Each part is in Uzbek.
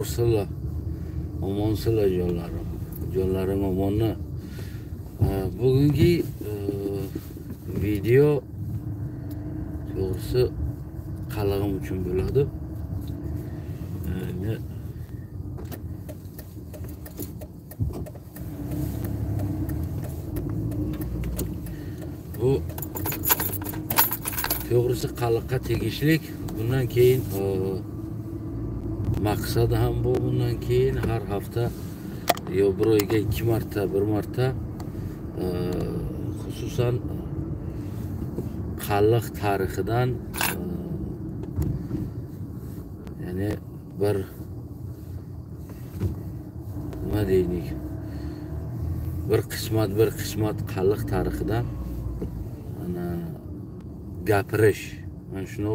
Sizlar, omonsizlar jonlarim. Jonlarim omonni. Bugungi video to'g'risi qalig'im uchun bo'ladi. Endi bu to'g'risi qaliqqa tegishlik. Bundan keyin maqsadi ham bu, bundan keyin har hafta yo bir oyga 2 marta, 1 marta xususan qalliq tarixidan ya'ni bir nima deylik, bir qismat qalliq tarixidan ana gapirish, mana shuni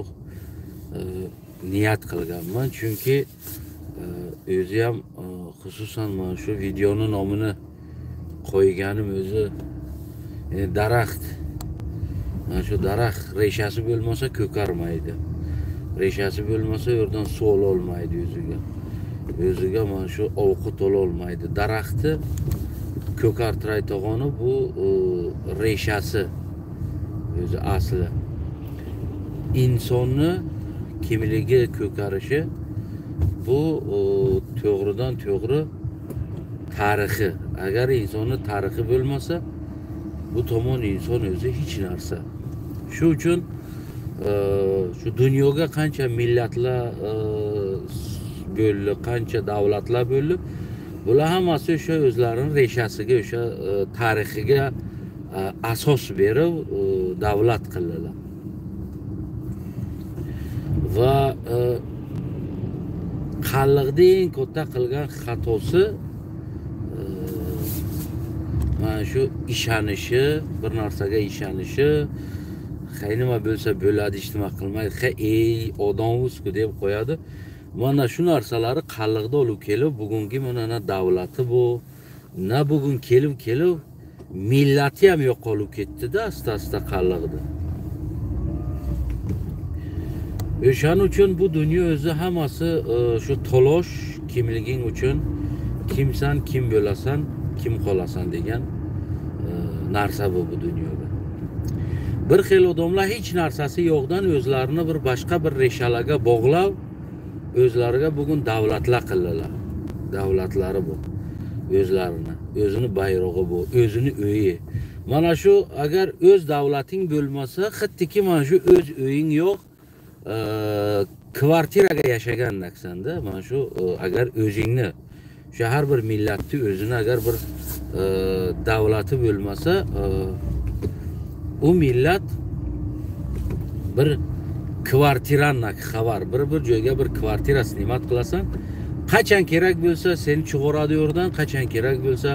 niyat qilganman. Chunki o'zi ham xususan mana shu videoni nomini qo'yganim o'zi daraxt. Mana shu daraxt reshasi bo'lmasa ko'karmaydi. Reshasi bo'lmasa u yerdan suv ola olmaydi o'ziga. O'ziga mana shu ovqat ola olmaydi. Daraxtni ko'kartirayotgani bu reshasi o'zi asli. Insonni kimligi ko'karishi bu to'g'ridan to'g'ri tarixi. Agar insonni tarixi bo'lmasa, bu tomon inson o'zi hech narsa. Shu uchun shu dunyoga qancha millatlar bo'ldi, qancha davlatlar bo'ldi, bular hammasi o'sha o'zlarining reshasiga, o'sha tarixiga asos berib davlat qildilar. Va qalliqda eng katta qilgan xatosi mana shu ishonishi, bir narsaga ishonishi, hay nima bo'lsa bo'ladi, hech nima qilmaydi, hay ey odamuz-ku deb qo'yadi. Mana shu narsalari qalliqda olib kelib, bugungi mana na davlati bu, na bugun kelib millati ham yo'qolib ketdi-da asta-asta qalliqda. O'shaning uchun bu dunyo o'zi hammasi shu talosh kimliging uchun, kimsan, kim bo'lasan, kim qolasan degan narsa bu dunyoda. Bir xil odamlar hech narsasi yo'qdan o'zlarini bir boshqa bir reshalarga bog'lab, o'zlariga bugun davlatlar qildilar. Davlatlari bu. O'zlarini, o'zini bayrog'i bu, o'zini uyi. Mana shu agar o'z davlating bo'lmasa, xittiki mana shu o'z uying yo'q, kvartiraga yashagandaksanda. Mana shu agar o'zingni, o'sha har bir millatni o'zini agar bir davlati bo'lmasa, u millat bir kvartirannak xabar, bir joyga bir kvartira snimat qilasan, qachon kerak bo'lsa seni chiqaradi yerdan, qachon kerak bo'lsa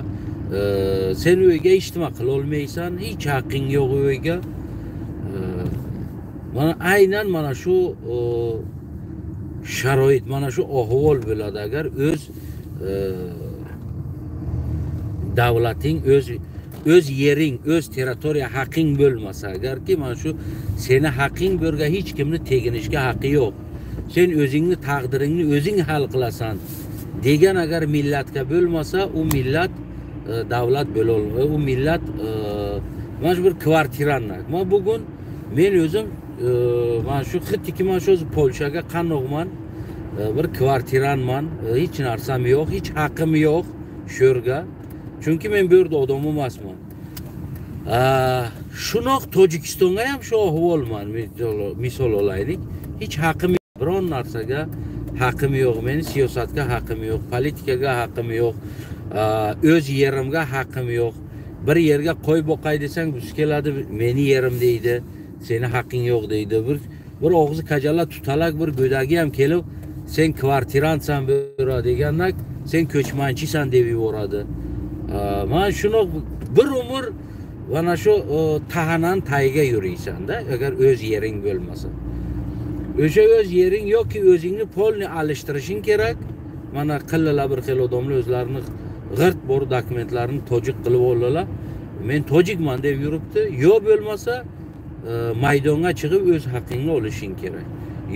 sen uyga hech nima qila olmaysan, hech haqqing yo'q uyga. Mana aynan mana shu sharoit, mana shu ahvol bo'ladi agar o'z davlating, o'z yering, o'z territoriya haqqing bo'lmasa, agarki mana shu seni haqqing bu yerga hech kimni teginishga haqqi yo'q. Sen o'zingni taqdiringni o'zing hal qilasan degan agar millatga bo'lmasa, u millat davlat bo'la olmaydi. U millat mana shu bir kvartirannak. Men bugun men o'zim mana shu xittiki mana shu o'zi Polshaga qandoqman, bir kvartiranman, hech narsam yo'q, hech haqqim yo'q shu yerga. Chunki men bu yerda odam emasman. Shunoq Tojikistonga ham shu ahvolman, misol olaylik. Hech haqqim yo'q, biron narsaga haqqim yo'q, meni siyosatga haqqim yo'q, politikaga haqqim yo'q, o'z yerimga haqqim yo'q. Bir yerga qo'y boqay desang, bus keladi, meni yerim deydi, seni haqqing yo'q deydi. Bir og'zi kajala tutalak bir go'dagi ham kelib, sen kvartirantsan bu yerda degandak, sen ko'chmanchisan deb yuboradi. Mana shuni bir umr mana shu tahanan tagiga yuriysan-da, agar o'z yering bo'lmasa. O'sha o'z yering yoki o'zingni polni alishtirishing kerak. Mana qillalar bir xil odamlar o'zlarini g'irt bor dokumentlarini tojik qilib oldilar. Men tojikman deb yuribdi. Yo bo'lmasa maydonga chiqib o'z haqqingni olishing kerak.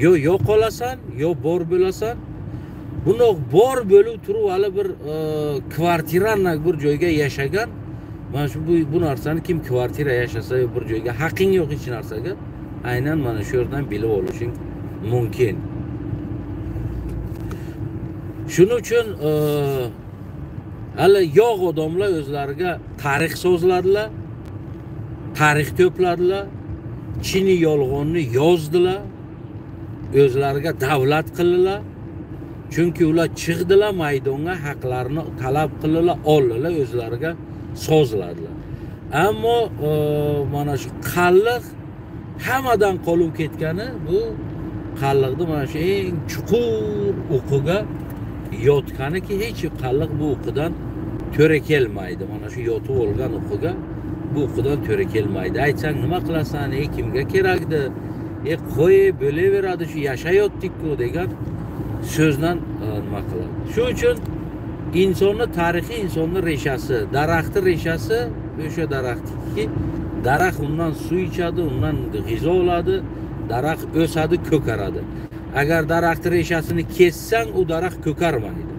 Yo yo'qolasan, yo bor bo'lasan. Bundoq bor bo'lib turib hali bir kvartirani bir joyga yashagan, mana shu bu narsani kim kvartira yashasa bir joyga haqing yo'q hech narsaga, aynan mana shu yerdan bilib olishing mumkin. Shuning uchun hali yo'q odamlar o'zlariga tarix so'zladilar, tarix to'pladilar, chini yolg'onni yozdilar, o'zlariga davlat qildilar. Chunki ular chiqdilar maydonga, haqlarini talab qildilar, oldilar, o'zlariga so'zladilar. Ammo mana shu qalliq hammadan qolib ketgani, bu qalliqni mana shu eng chuqur uquga yotganiki, hech qalliq bu uqudan to'ra kelmaydi. Mana shu yotib olgan uquga, bu uqudan to'ra kelmaydi. Aytsang nima qilasan, kimga kerakdi, qo'y bo'laveradi, shu yashayotdik-ku degan so'zdan nima qiladi. Shuning uchun insonni tarixi, insonni reshasi, daraxtni reshasi o'sha daraxtniki, daraxt undan suv ichadi, undan g'izo oladi, daraxt o'sadi, ko'karadi. Agar daraxt reshasini kessang, u daraxt ko'karmaydi.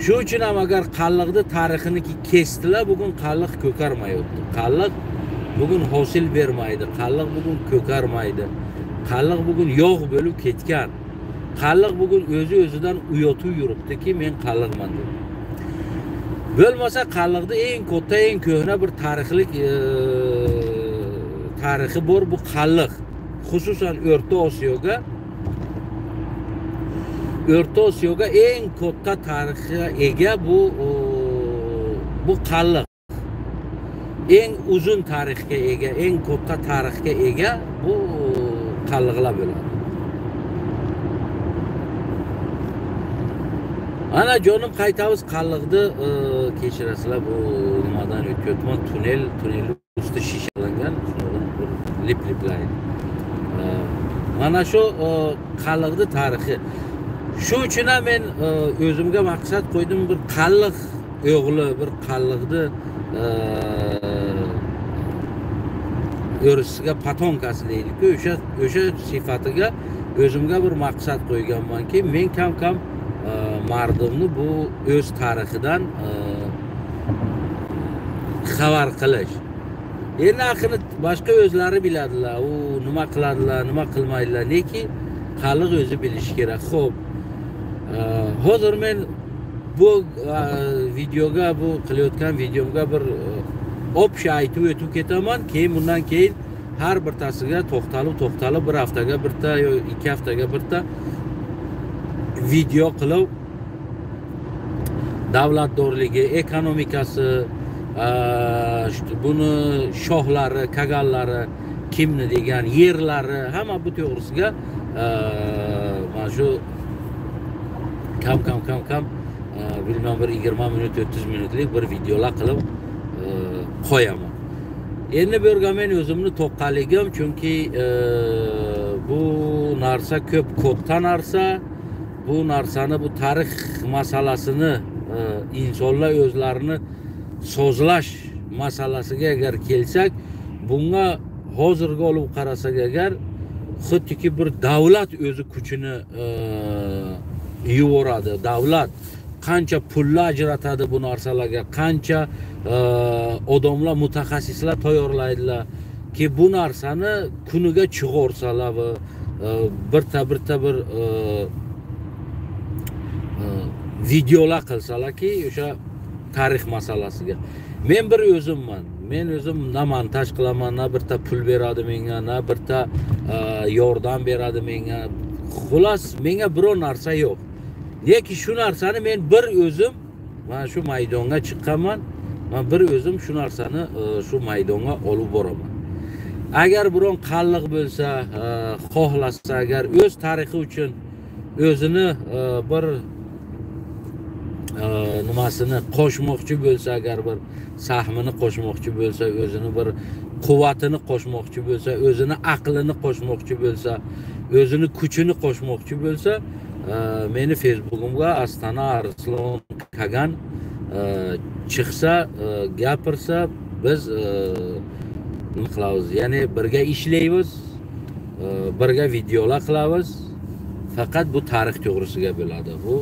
Shuning uchun ham agar qalliqni tarixini kesdilar, bugun qalliq ko'karmayapti. Qalliq bugun hosil bermaydi, qalliq bugun ko'karmaydi. Qalliq bugun yog' bo'lib ketgan. Qalliq bugun o'zi o'zidan uyotib yuribdiki, men qalliqman deb. Bo'lmasa qalliqda eng katta, eng ko'hna bir tarixlik tarixi bor bu qalliq. Xususan O'rta Osiyoga eng katta tarixga ega bu qalliq. Eng uzun tarixga ega, eng katta tarixga ega bu qalliqlar bo'ladi. Ana jonim, qaytamiz qalliqni, kechirasizlar, bu nimadan o'tyapman, tunnel usti shishalangan, shundan bir lip-liplaydi. Mana shu qalliqni tarixi. Shu uchun ham men o'zimga maqsad qo'ydim, bir qalliq o'g'li, bir qalliqni o'risiga patonkasi deydi-ku, o'sha sifatiga o'zimga bir maqsad qo'yganmanki, men kam-kam mardimni bu o'z tarixidan xabar qilish. Endi axiri boshqa o'zlari biladilar, u nima qiladilar, nima qilmaydilar, neki qalliq o'zi bilishi kerak. Xo'p, hozir men bu videoga, bu qilayotgan videomga bir общий aytib o'tib ketaman, keyin bundan keyin har birtasiga to'xtalib bir haftaga birta yo 2 haftaga birta video qilib davlatdorligi, ekonomikasi, buni shohlari, kagallari, kimni degan yerlari, hamma bu to'g'risiga mana shu kam bilmam bir 20 minut, 30 minutlik bir videolar qilib qo'yaman. Endi bu yerga men o'zimni to'qqanligim, chunki bu narsa ko'p katta narsa. Bu narsani, bu tarix masalasini insonlar o'zlarini so'zlash masalasiga agar kelsak, bunga hozirgi olib qarasak agar, xuddiki bir davlat o'zi kuchini yuboradi. Davlat qancha pulni ajratadi bu narsalarga, qancha odamlar, mutaxassislar tayyorlaydilar ki bu narsani kuniga chiqarsalar va birta bir videolar qilsalarki o'sha tarix masalasiga. Men bir o'zimman. Men o'zim na montaj qilaman, na birta pul beradi menga, na birta yordam beradi menga. Xullas, menga biror narsa yo'q. Lekin shu narsani men bir o'zim mana shu maydonga chiqqanman. Men bir o'zim shu narsani shu maydonga olib boraman. Agar biron qalliq bo'lsa, xohlasa, agar o'z tarixi uchun o'zini bir nimasini qo'shmoqchi bo'lsa, agar bir sahmini qo'shmoqchi bo'lsa, o'zini bir quvvatini qo'shmoqchi bo'lsa, o'zini aqlini qo'shmoqchi bo'lsa, o'zini kuchini qo'shmoqchi bo'lsa, meni Facebook'imga Astana Arslon Kagan chiqsa, gapirsa, biz nima qilamiz? Ya'ni birga ishlaymiz, birga videolar qilamiz. Faqat bu tarix to'g'risiga bo'ladi. Bu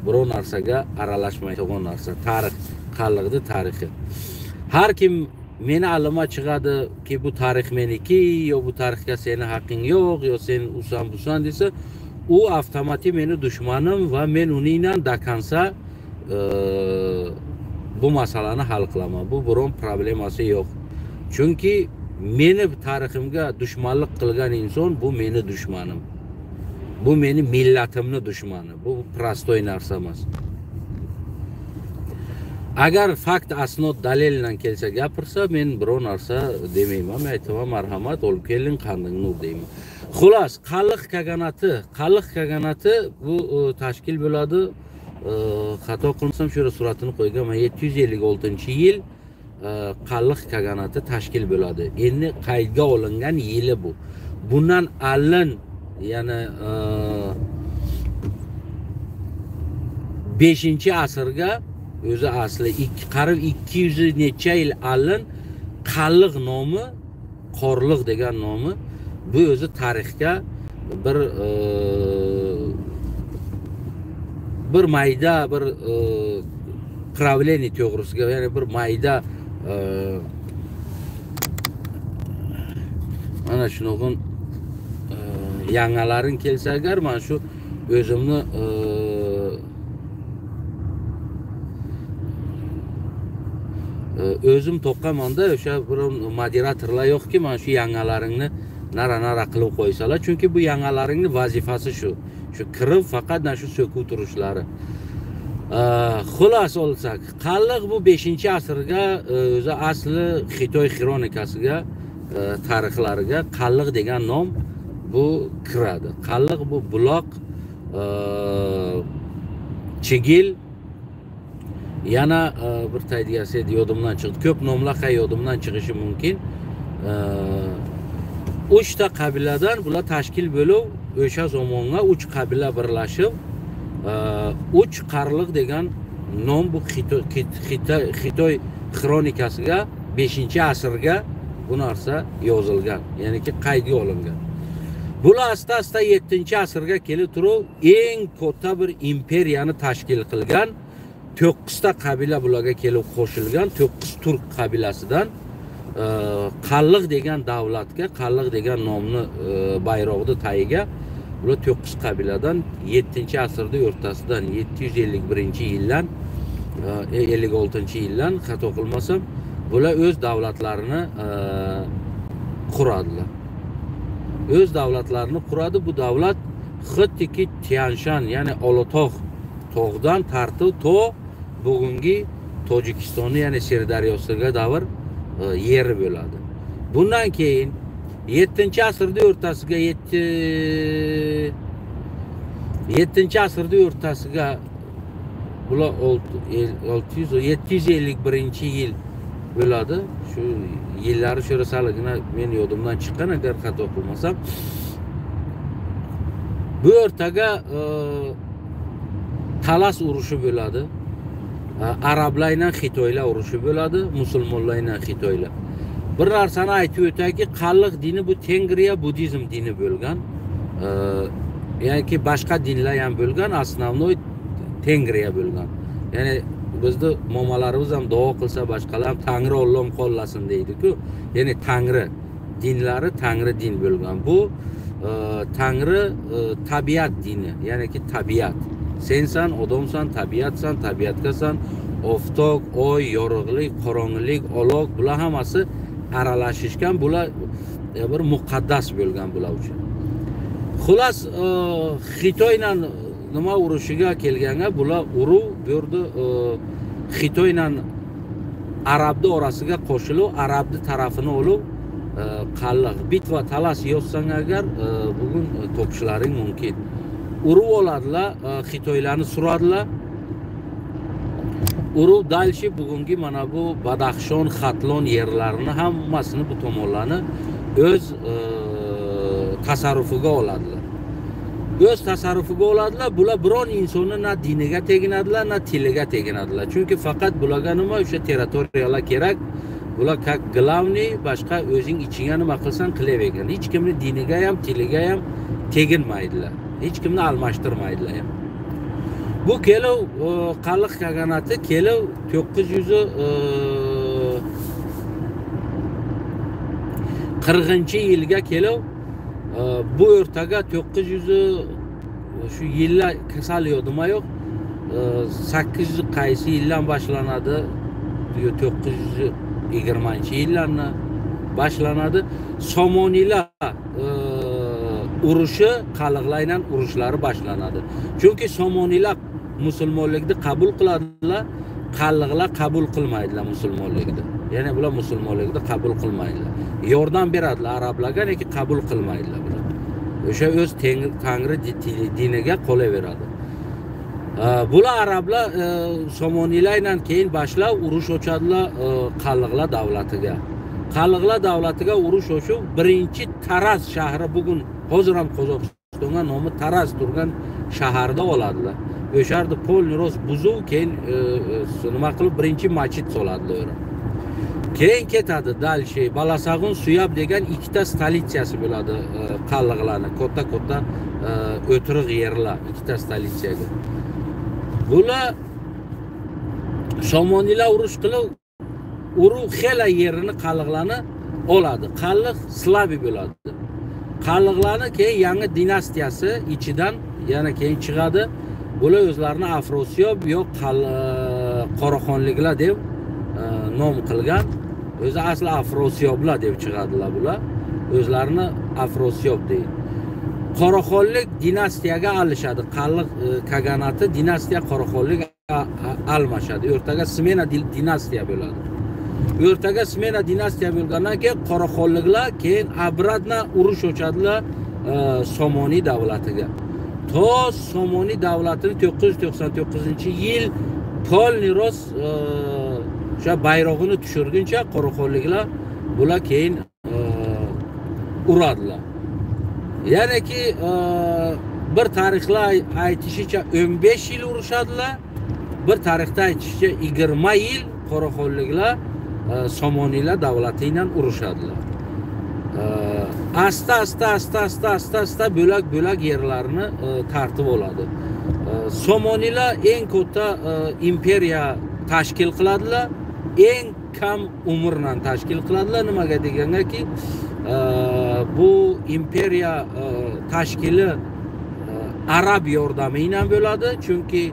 biror narsaga aralashmaydigan narsa. Tarix, qalliqni tarixi. Har kim meni alima chiqadiki, bu tarix meniki, yo bu tarixga seni haqqing yo'q, yo sen usan busan desa, u avtomatik meni dushmanim va men uningdan dakansa bu masalani hal qilaman. Bu biron problemasi yo'q. Chunki meni tariximga dushmanlik qilgan inson bu meni dushmanim. Bu meni millatimni dushmani. Bu prostoy narsa emas. Agar fakt, asnod, dalildan kelsa gapirsa, men biror narsa demayman. Men aytaman, marhamat, olib keling, qanding nur deyman. Xullas, Qalliq kaganati, Qalliq kaganati bu tashkil bo'ladi. Xato qilmasam shu yerda suratini qo'yganman. 756-yil Qalliq kaganati tashkil bo'ladi. Endi qaydga olingan yili bu. Bundan oldin, ya'ni 5-asrga o'zi asli qarib 200 necha yil oldin Qalliq nomi, Qorliq degan nomi bu o'zi tarixga bir mayda bir правление to'g'risiga, ya'ni bir mayda mana shunaqa yangilaring kelsa agar mana shu o'zimni o'zim to'qqanmanda o'sha bir moderatorlar yo'qki, mana shu yangilaringni nara-nara qilib qo'ysalar, chunki bu yangilaringni vazifasi shu. Shu kirib faqat mana shu so'kib turishlari. Xulos olsak, Qalliq bu 5-asrga o'zi asli Xitoy xronikasiga, tarixlariga Qalliq degan nom bu kiradi. Qalliq bu buloq, chigil, yana bir taydigasi yodimdan chiqdi. Ko'p nomlar yodimdan chiqishi mumkin. 3 ta qabiladan bular tashkil bo'lib, o'sha zamonga 3 qabila birlashib, 3 qarliq degan nom bu Xitoy xronikasiga 5-asrga bu narsa yozilgan, ya'niki qaydga olingan. Bular asta-asta 7-asrga kelib turib, eng katta bir imperiyani tashkil qilgan 9 ta qabila bularga kelib qo'shilgan, 9 turk qabilasidan Qalliq degan davlatga, Qalliq degan nomni bayroqni tagiga bular 9 qabiladan 7-asrda o'rtasidan 751-yildan 56-yildan xato qilmasam, bular o'z davlatlarini quradilar. O'z davlatlarini quradi. Bu davlat xuddiki Tianshan, ya'ni Olotog' tog'dan tartib to bugungi Tojikistonni, ya'ni Sirdaryosiga davr yeri bo'ladi. Bundan keyin 7-asrda o'rtasiga 7-asrda o'rtasiga bular 751-yil bo'ladi. Shu yillari shu saligina men yodimdan chiqqan, agar xato qilmasam. Bu o'rtaga Talas urushi bo'ladi. Arablar bilan Xitoylar urushi bo'ladi, musulmonlar bilan Xitoylar. Bir narsani aytib o'tayki, Qalliq dini bu Tengriya budizm dini bo'lgan. Ya'ni boshqa dinlar ham bo'lgan, основной Tengriya bo'lgan. Ya'ni bizni momalarimiz ham duo qilsa, boshqalar ham Tangri Alloh qo'llasin deydi-ku. Ya'ni Tangri dinlari Tangri din bo'lgan. Bu Tangri tabiat dini, ya'niki tabiat. Sensan, odamsan, tabiatsan, tabiatgasan, oftob, oy, yorug'lik, qorong'ilik, olov, bular hammasi aralashishgan, bular bir muqaddas bo'lgan bular uchun. Xullas, Xitoyla nima urushiga kelganga bular uruv berdi, Xitoyla Arabni orasiga qo'shilib, Arabni tarafini olib, Qalliq bitva Talas yozsang agar bugun topishlaring mumkin. Urib oladilar, Xitoylarni suradilar. Urib dalshi bugungi mana bu Badaxshon, Xatlon yerlarini hammasini, bu tomonlarni o'z tasarrufiga oladilar. O'z tasarrufiga oladilar. Bular biron insonni na diniga teginadilar, na tiliga teginadilar. Chunki faqat bularga nima o'sha territoriyalar kerak. Bular как главный, boshqa o'zing ichingga nima qilsan qilavergin. Hech kimni diniga ham, tiliga ham teginmaydilar. Hech kimni almashtirmaydilar ham. Bu kelib Qalliq kaganati kelib 940-yilga kelib bu o'rtaga 900 shu yillar kasal yodima yo'q, 800 qaysi yildan boshlanadi, 920-yillarni boshlanadi. Somoniylar urushi, qalliqlar bilan urushlari boshlanadi. Chunki somoniylar musulmonlikni qabul qiladilar, qalliqlar qabul qilmaydilar musulmonlikni. Ya'ni bular musulmonlikni qabul qilmaydilar. Yordam beradilar arablarga, lekin qabul qilmaydilar bular. O'sha o'z Tangri diniga qolaveradi. Bular arablar somoniylar bilan keyin boshlab urush ochadilar qalliqlar davlatiga. Qalliqlar davlatiga urush ochib, birinchi Taraz shahri, bugun hozir ham Qozog'istonga nomi Taraz turgan shaharda oladilar. O'sha yerda polni rost buzib, keyin nima qilib birinchi masjid soladilar. Keyin ketadi дальше Balasag'un Suyab degan ikkita stolitsiyasi bo'ladi qalliqlarni, katta-katta o'tiriq yerlar, ikkita stolitsiyaga. Bular somoniylar urush qilib, urug' xela yerini qalliqlarni oladi. Qalliq slavi bo'ladi. Qalliqlarni keyin yangi dinastiyasi ichidan yana keyin chiqadi. Bular o'zlarini Afrosiyob yo Qoraxonliklar deb nom qilgan. O'zi asli Afrosiyoblar deb chiqadilar bular. O'zlarini Afrosiyob deydi. Qoraxonlik dinastiyaga alishadi. Qalliq kaganati dinastiya Qoraxonlik almashadi. O'rtaga smena dinastiya bo'ladi. O'rtaga smena dinastiya bo'lgandan keyin Qoraxonliklar keyin обратно urush ochadilar Somoniy davlatiga. To Somoniy davlatini 999-yil polni rost o'sha bayrog'ini tushirguncha Qoraxonliklar bular keyin uradilar. Ya'niki bir tarixlar aytishicha 15 yil urushadilar, bir tarixda aytishicha 20 yil Qoraxonliklar Somoniylar davlati bilan urushadilar. Asta asta bo'lak-bo'lak yerlarni tartib oladi. Somoniylar eng katta imperiya tashkil qiladilar, eng kam umrdan tashkil qiladilar. Nimaga degangaki, bu imperiya tashkili arab yordami bilan bo'ladi, chunki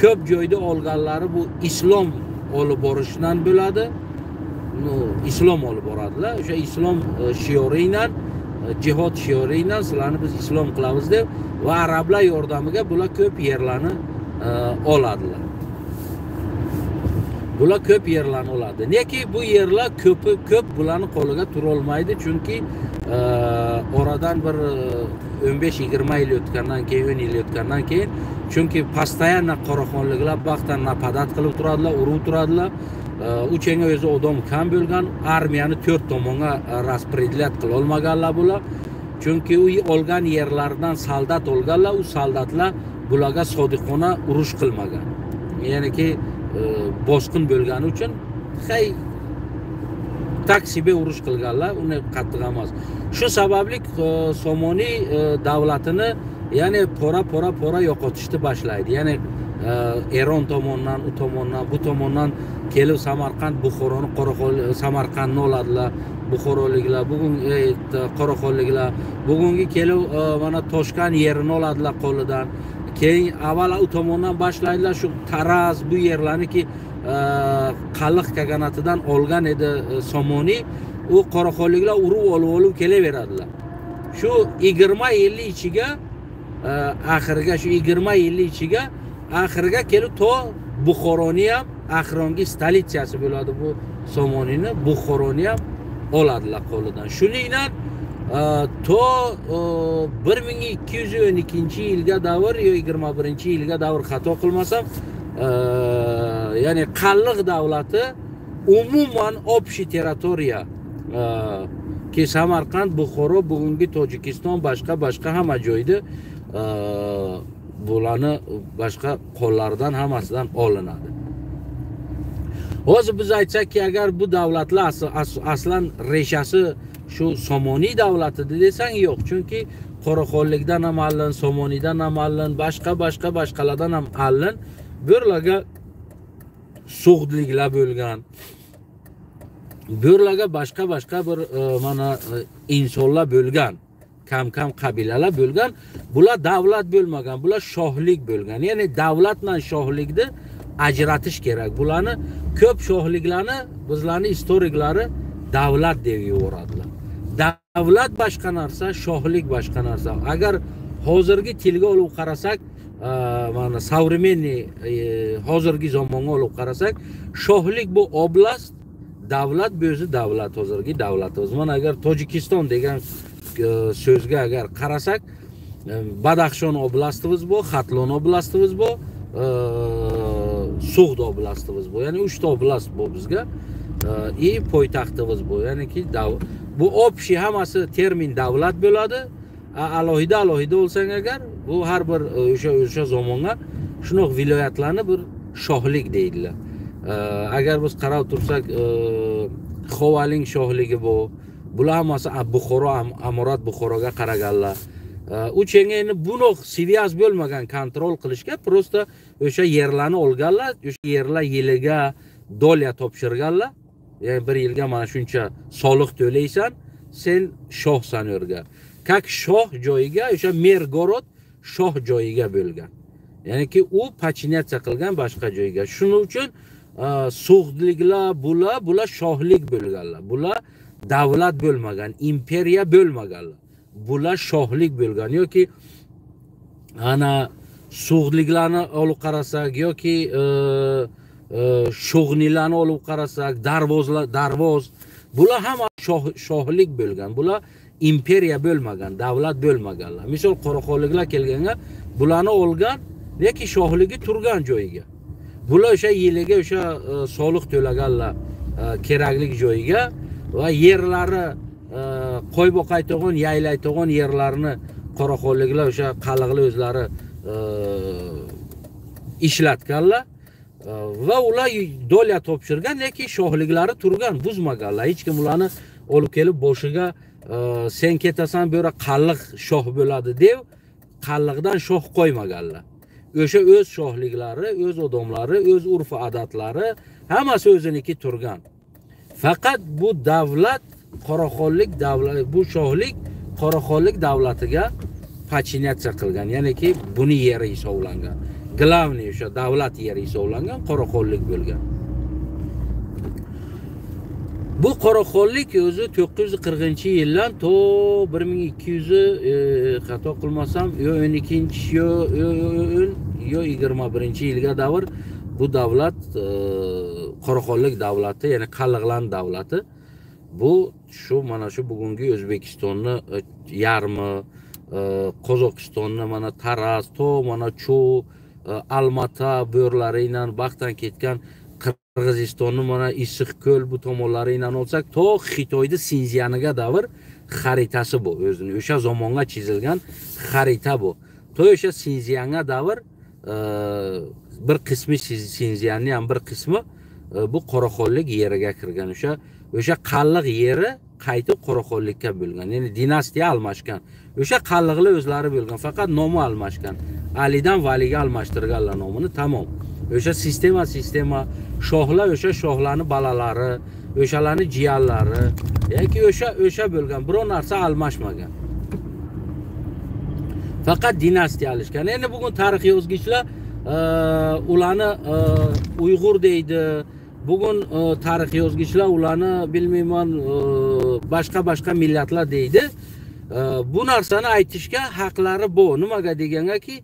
ko'p joyda olganlari bu islom olib borishdan bo'ladi. Islom olib boradilar. O'sha islom shiori bilan, jihod shiori bilan sizlarni biz islom qilamiz deb va arablar yordamiga bular ko'p yerlarni oladilar. Bular ko'p yerlarni oladi. Neki bu yerlar ko'pi ko'p bularni qo'liga tura olmaydi, chunki oradan bir 15-20 yil o'tgandan keyin, 10 yil o'tgandan keyin, chunki постоянно Qoraxonliklar baxtdan napadat qilib turadilar, urib turadilar. Uchenga o'zi odam kam bo'lgan, armiyani to'rt tomonga распределять qila olmaganlar bular. Chunki u olgan yerlardan soldat olganlar, u soldatlar bularga sodiqona urush qilmagan. Ya'niki bosqin bo'lgani uchun hay taksibe urush qilganlar, uni qattiq emas. Shu sababli Somoniy davlatini ya'ni pora-pora yo'qotishni boshlaydi. Ya'ni Eron tomondan, u tomondan, bu tomondan kelib Samarqand, Buxoroni, Qoraxon, Samarqandni oladilar Buxoroliklar, bugun Qoraxonliklar, bugungi kelib mana Toshkent yerini oladilar qo'lidan. Keyin avval u tomondan boshlaydilar shu Taraz bu yerlarniki Qalliq kaganatidan olgan edi Somoniy, u Qoraxonliklar urib olib kelaveradilar. Shu 20 yil ichiga oxiriga shu 20 yil ichiga oxiriga kelib to Buxoroni ham oxirgi stolitsiyasi bo'ladi bu Somoniyni, Buxoroni ham oladilar qo'lidan. Shuning bilan to 1212-yilga davr yo 21-yilga davr xato qilmasam, ya'ni Qalliq davlati umuman общий territoriya ki Samarqand, Buxoro, bugungi Tojikiston, boshqa hamma joyda bularni boshqa qo'llardan hammasidan olinadi. Hozir biz aytsakki, agar bu davlatlar aslan reshasi shu Somoniy davlati desang yo'q, chunki Qoraxonlikdan ham alin, Somoniydan ham alin, boshqa boshqa boshqalardan ham alin. Bularga So'g'dliklar bo'lgan. Bularga boshqa boshqa bir mana insonlar bo'lgan. Kam-kam qabilalar bo'lgan. Bular davlat bo'lmagan, bular shohlik bo'lgan. Ya'ni davlat bilan shohlikni ajratish kerak. Bularni ko'p shohliklarni bizlarning istoriklari davlat deb yuboradilar. Davlat boshqa narsa, shohlik boshqa narsa. Agar hozirgi tilga olib qarasak, mana современный hozirgi zamonga olib qarasak, shohlik bu oblast, davlat bu o'zi davlat, hozirgi davlatimiz. Mana agar Tojikiston degan so'zga agar qarasak, Badaxshon oblastimiz bu, Xatlon oblastimiz bu, So'g'd oblastimiz bu. Ya'ni 3 ta oblast bu bizga. И poytaxtimiz bu. Ya'niki bu общий hammasi termin davlat bo'ladi. Alohida alohida olsang agar, bu har bir o'sha zamonga shunaqa viloyatlarni bir shohlik deydilar. Agar biz qarab tursak, Xovaling shohligi bu. Bular hammasi Buxoro, Amorat Buxoroga qaraganlar. U chenga endi bunoq связь bo'lmagan kontrol qilishga, просто o'sha yerlarni olganlar, o'sha yerlar yiliga dolya topshirganlar. Ya'ni bir yilga mana shuncha soliq to'laysan, sen shohsan o'rga. Как shoh joyiga o'sha mer gorod shoh joyiga bo'lgan. Ya'niki u подчиняться qilgan boshqa joyga. Shuning uchun So'g'dliklar bular shohlik bo'lganlar. Bular davlat bo'lmagan, imperiya bo'lmaganlar. Bular shohlik bo'lgan yoki ana So'g'dliklarni olib qarasak yoki Sho'g'nilarni olib qarasak, darvoz, bular hamma shohlik bo'lgan. Bular imperiya bo'lmagan, davlat bo'lmaganlar. Misol Qoraxonliklar kelganga bularni olgan, lekin shohligi turgan joyiga. Bular o'sha yiliga o'sha soliq to'laganlar kerakli joyiga va yerlari qo'y boqayotgan, yaylayotgan yerlarni Qoraxonliklar o'sha qalliqlar o'zlari ishlatganlar va ular dolya topshirgan, lekin shohliklari turgan, buzmaganlar. Hech kim ularni olib kelib boshiga sen ketasan bu yerga qalliq shoh bo'ladi deb qalliqdan shoh qo'ymaganlar. O'sha o'z shohliklari, o'z odamlari, o'z urf odatlari hammasi o'ziniki turgan. Faqat bu davlat Qoraxonlik davlati, bu shohlik Qoraxonlik davlatiga подчиняться qilgan, ya'niki buni yeri hisoblangan. Главный o'sha davlat yeri hisoblangan Qoraxonlik bo'lgan. Bu Qoraxonlik o'zi 940-yildan to 1200 xato qilmasam, yo 12-chi yo 21-yilga davr bu davlat Qoraxonlik davlati, ya'ni Qalliqlan davlati bu shu mana shu bugungi O'zbekistonni yarmi, Qozog'istonni mana Taraz, to mana Chu, Almata bo'rlari bilan baxtdan ketgan Qirg'izistonni mana Issiqko'l bu tomonlari bilan olsak, to Xitoyda Sinziyaniga davr xaritasi bu, o'zini o'sha zamonga chizilgan xarita bu. To o'sha Sinziyanga davr bir qismi Sinziyanning ham bir qismi bu Qoraxonlik yeriga kirgan. O'sha qalliq yeri qaytib Qoraxonlikka bo'lgan. Ya'ni dinastiya almashgan. O'sha qalliqlar o'zlari bo'lgan, faqat nomi almashgan. Alidan Valiga almashtirganlar nomini, tamom. O'sha sistema shohlar, o'sha shohlarning bolalari, o'shalarning jiyanlari, yoki o'sha bo'lgan, biror narsa almashmagan. Faqat dinastiya alishgan. Endi bugun tarix yozgichlar ularni Uyg'ur deydi. Bugun tarix yozgichlar ularni bilmayman boshqa-boshqa millatlar deydi. Bu narsani aytishga haqlari bu. Nimaga degangaki,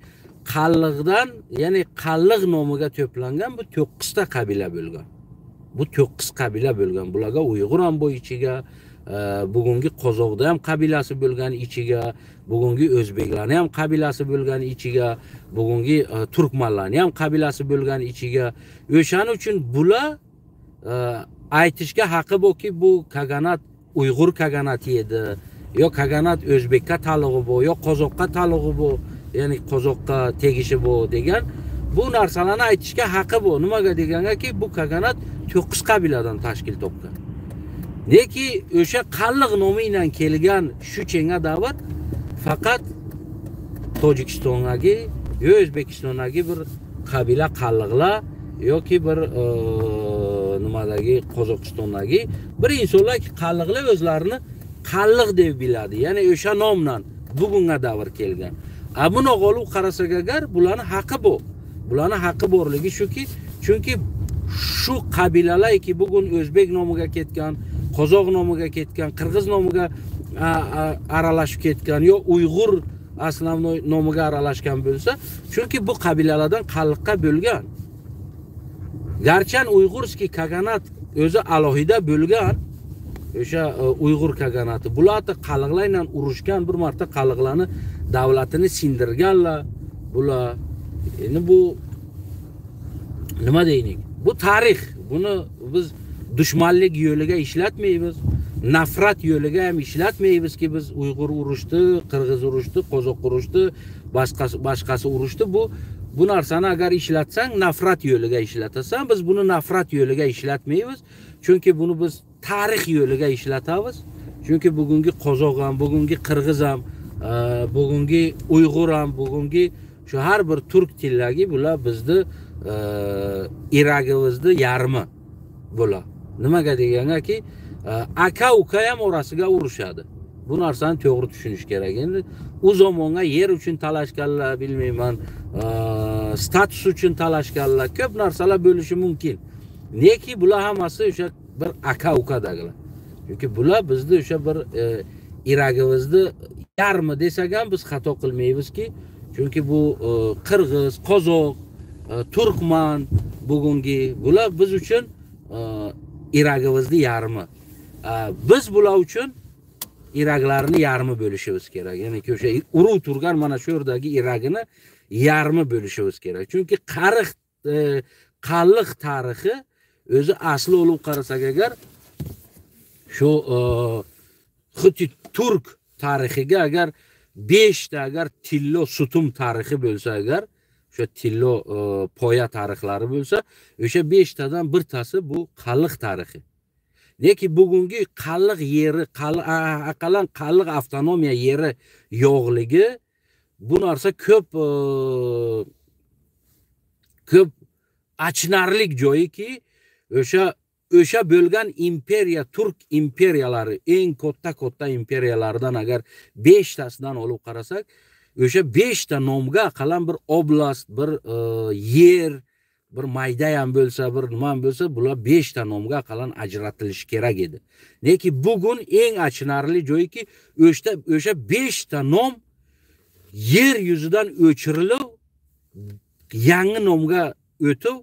qalliqdan, ya'ni qalliq nomiga to'plangan bu 9 ta qabila bo'lgan. Bu 9 qabila bo'lgan. Bularga Uyg'ur ham bu ichiga, bugungi Qozoqda ham qabilasi bo'lgan ichiga, bugungi o'zbeklarning ham qabilasi bo'lgan ichiga, bugungi turkmanlarning ham qabilasi bo'lgan ichiga. O'shaning uchun bular aytishga haqqi borki, bu kaganat Uyg'ur kaganati edi, yo kaganat o'zbekka taalluqi bu, yo qozoqqa taalluqi bu, ya'ni qozoqqa tegishi bu degan bu narsalarni aytishga haqqi bu. Nimaga degangaki, bu kaganat 9 qabiladan tashkil topgan. Neki o'sha qalliq nomi bilan kelgan shu chenga davr faqat Tojikistondagi yo O'zbekistondagi bir qabila qalliqlar yoki bir nimadagi Qozog'istondagi bir insonlar qalliqlar o'zlarini qalliq deb biladi. Ya'ni o'sha nomdan bugunga davr kelgan. A buni olib qarasak agar bularning haqqi bu. Bularning haqqi borligi shuki, chunki shu qabilalarki bugun o'zbek nomiga ketgan, qozoq nomiga ketgan, qirg'iz nomiga aralashib ketgan yo uyg'ur aslamnoy nomiga aralashgan bo'lsa, chunki bu qabilalardan qalliqqa bo'lgan. Garchan uyg'urskiy kaganat o'zi alohida bo'lgan, o'sha uyg'ur kaganati. Bular qalliqlar bilan urushgan, bir marta qalliqlarni davlatini sindirganlar bular. Endi bu nima deylik? Bu tarix. Buni biz dushmanlik yo'liga ishlatmaymiz, nafrat yo'liga ham ishlatmaymizki biz uyg'ur urushdi, qirg'iz urushdi, qozoq urushdi, boshqasi urushdi. Bu narsani agar ishlatsang nafrat yo'liga ishlatasan. Biz buni nafrat yo'liga ishlatmaymiz, chunki buni biz tarix yo'liga ishlatamiz. Chunki bugungi qozoq ham, bugungi qirg'iz ham, bugungi uyg'ur ham, bugungi shu har bir turk tillagi bular bizni iragimizni yarmi bular. Nimaga degangaki, aka uka ham orasiga urushadi. Bu narsani to'g'ri tushunish kerak. Endi u zamonga yer uchun talashganlar, bilmayman, status uchun talashganlar, ko'p narsalar bo'lishi mumkin. Neki bular hammasi o'sha bir aka ukadagilar. Chunki bular bizni o'sha bir iragimizni yarmi desak ham biz xato qilmaymizki, chunki bu qirg'iz, qozoq, turkman bugungi bular biz uchun iragimizni yarmi. Biz bular uchun iraglarni yarmi bo'lishimiz kerak. Ya'ni o'sha urug' turgan mana shu yerdagi iragini yarmi bo'lishimiz kerak. Chunki qalliq tarixi o'zi asli olib qarasak agar shu xuddi turk tarixiga agar 5 ta agar tillo sutun tarixi bo'lsa agar o'sha tillo poya tarixlari bo'lsa, o'sha 5 tadan birtasi bu qalliq tarixi. Lekin bugungi qalliq yeri, aqallan qalliq avtonomiya yeri yo'qligi bu narsa ko'p ko'p achinarlik joyiki, o'sha bo'lgan imperiya, turk imperiyalari eng katta imperiyalardan agar 5 tasidan olib qarasak, o'sha 5 ta nomga aqallan bir oblast, bir yer, bir mayda ham bo'lsa, bir nima ham bo'lsa, bular 5 ta nomga aqallan ajratilishi kerak edi. Lekin bugun eng achinarli joyiki, o'sha 5 ta nom yer yuzidan o'chirilib, yangi nomga o'tib,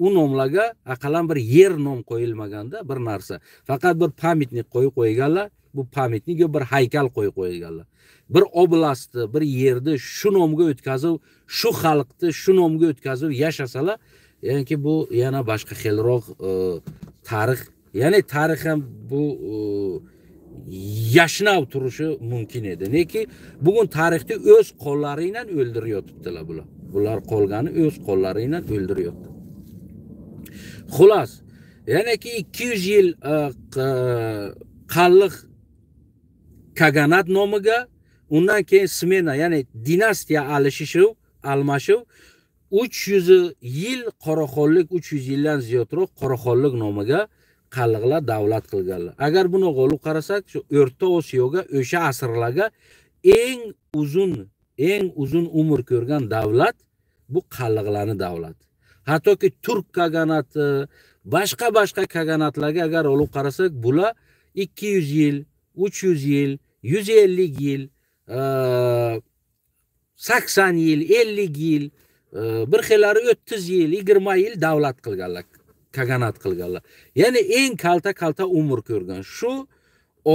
u nomlarga aqallan bir yer nom qo'yilmaganda bir narsa. Faqat bir pamятник qo'yib qo'yganlar, bu pamятник yo bir haykal qo'yib qo'yganlar. Bir oblastni, bir yerni shu nomga o'tkazib, shu xalqni shu nomga o'tkazib yashasalar, ya'ni bu yana boshqa xilroq tarix, ya'ni tarix ham bu yashnab turishi mumkin edi. Lekin bugun tarixni o'z qo'llari bilan o'ldirayotibdilar bular. Bular qolgani o'z qo'llari bilan o'ldiryapti. Xulos, ya'niki 200 yil qalliq kaganat nomiga, undan keyin smena, ya'ni dinastiya almashuv 300 yil qoraxonlik, 300 yildan ziyodroq qoraxonlik nomiga qalliqlar davlat qilganlar. Agar buni olib qarasak, shu O'rta Osiyoga o'sha asrlarga eng uzun umr ko'rgan davlat bu qalliqlarning davlati. Hattoki turk kaganati, boshqa kaganatlarga agar olib qarasak, bular 200 yil, 300 yil, 150 yil, 80 yil, 50 yil, bir xillari 30 yil, 20 yil davlat qilganlar, kaganat qilganlar. Ya'ni eng kalta umr ko'rgan shu